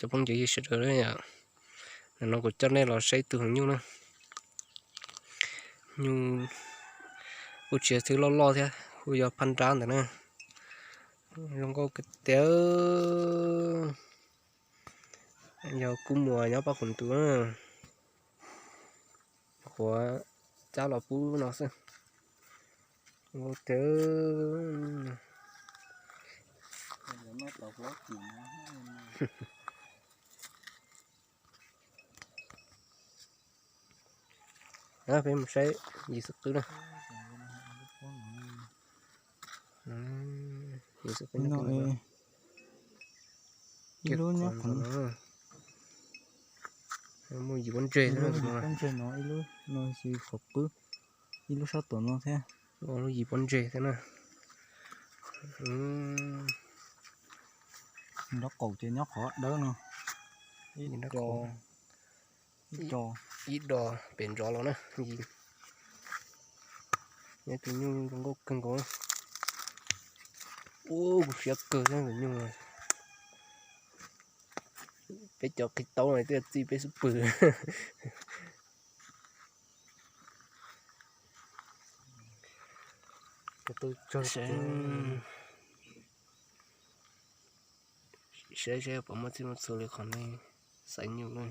Cov phooj ywg sawv daws, nim no kuv coj nej los saib ib tug nyuj na. Nyuj kuj tsis yog thwb loj loj thiab, kuj yog phaj nrab ntawd na. Zoo nkauj tiag. Yog kub muag nyob paj qhum ntuv na. Qhuav cab los pub no xwb. Zoo nkauj tiag. Peb mus saib yim xwb qwb na. Yim xwb qwb no. Ib lub nyob qhov no. Muaj yim pob ntseg, pob ntseg no, ib lub no xyov qhov qwb, ib lub sab tom no thiab. Lub yim pob ntseg thiab na. Nraub qaum ces nyob qhov dawb no. Ib co, ib co, ib do pem ntsov los na. Nyob tus nyuj zoo nkauj kawg nkaus. Ua kuv siab kawg thiab tus nyuj. Peb cov qhib taub no twb txij peb xub pwg. Saib seb puas muaj txhij muaj txhua li qhov nej xaiv nyuj na.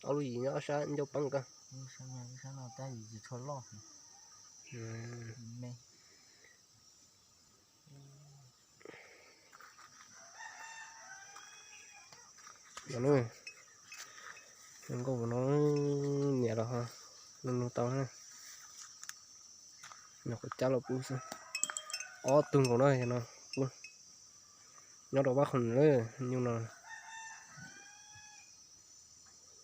Ob lub yim nyob sab ncauj peeb koj. Zoo nkauj no, nyiam los nug nug tau na. Nyuam qhuav cab los pub xwb. Ob tug nkaus na, no nyob rau paj qhum na, nyuj no.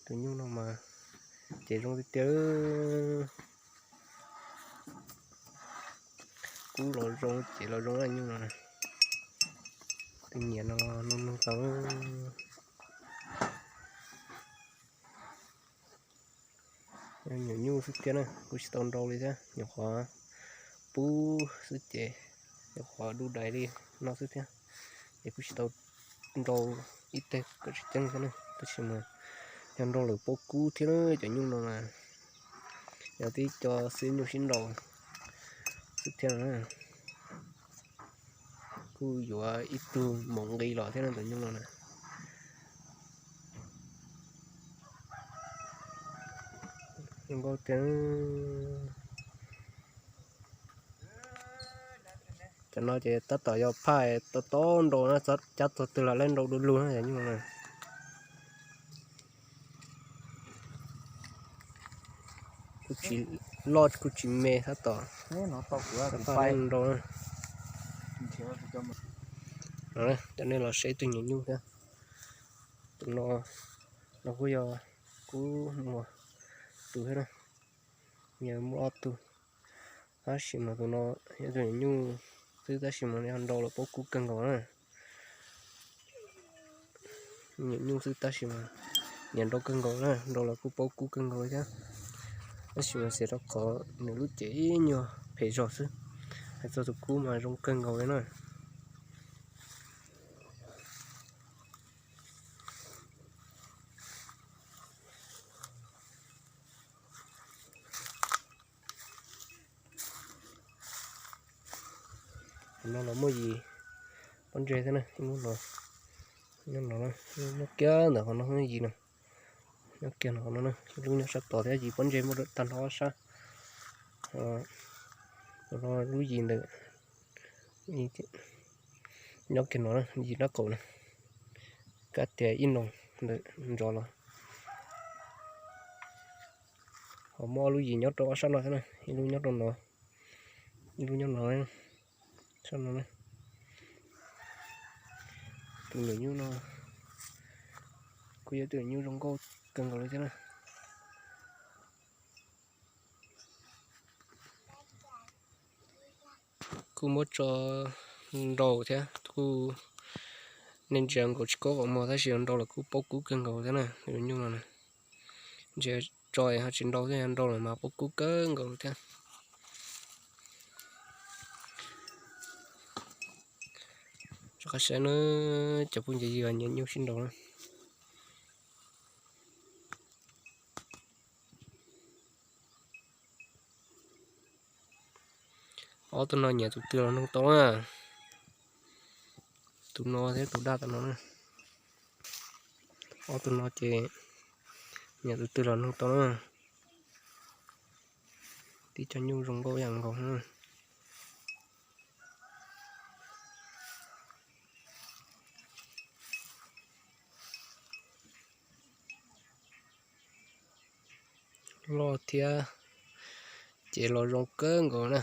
Tus nyuj no mas ces zoo tiag tiag. Kub los zoo, ces los zoo nyuj no. Tus nyiam no los nug nug tau. Nyuam nyuj xwb thiab na, kuj tsis tau nrau li thiab, nyuam qhuav pub xwb ces nyuam qhuav dub dais li no xwb thiab. Ces kuj tsis tau nrau ib teg kom tsis ceeb thiab na, tab sis mas yog nrau lawm paub kub thiab na, cov nyuj no mas yog tib co xib nyuj sib nrau xwb thiab na. Kuj yuav ib tug maum nqi los thiab na tus nyuj no na. Zoo nkauj tiag. Cov no ces tab tom yog phaj tau tau nrau na, cab txog twg los lawv nrau du lug na cov nyuj no. Kuj tsis loj kuj tsis me, tab tom nrau na. Cov nej los saib tus nyuam nyuj thiab. Tus no los kuj yog kub muag tus thiab na, yog muaj ob tug. Tab sis mas tus no yog tus nyuam nyuj xwb tab sis mas yog nrau los paub kub kawg nkaus na. Nyuam nyuj xwb tab sis mas nyiam nrau kawg nkaus na, nrau los kuj paub kub kawg nkaus thiab. Tab sis mas xiam rau qhov nws lub cev ib nyuag phem zog xwb, hais txog tus kub mas zoo kawg nkaus li na. Qhov no los muaj yim pob ntseg thiab na, ib lub no nyob no, nyob kiag ntawm qhov no yim no, nyob kiag ntawm qhov no na, ib lub nyob sab tod thiab, yim pob ntseg muaj tag nrho ob sab. Lub yim ntawm nyob kiag no na, yim nraub qaum na, kab tias ib no ntawm ntsov los. Ho muaj ob lub yim nyob rau ob sab no thiab na, ib lub nyob rau no, ib lub nyob no, sab no na. Tus nyuam nyuj no kuj yog tus nyuj zoo nkauj kawg nkaus li thiab na. Kuj muab tso nrau thiab, kuj nej ntsia nkaus tsis kub qhov muag tab sis nrau los kuj paub kub kawg nkaus thiab na, tus nyuj no na. Ntsia tso ho tsis nrau thiab, nrau lawm mas quaj kub kawg nkaus thiab. Rov qab saib na, cov phooj ywg nyiam nyuj sib nraus na. Ob tug no nyiam tus twg los noog tau na. Tus no thiab tus daj tom no na. Ob tug no ces nyiam tus twg los noog tau na. Tib co nyuj zoo nkauj ib yam nkaus na. Loj thiab ces los zoo kawg nkaus na.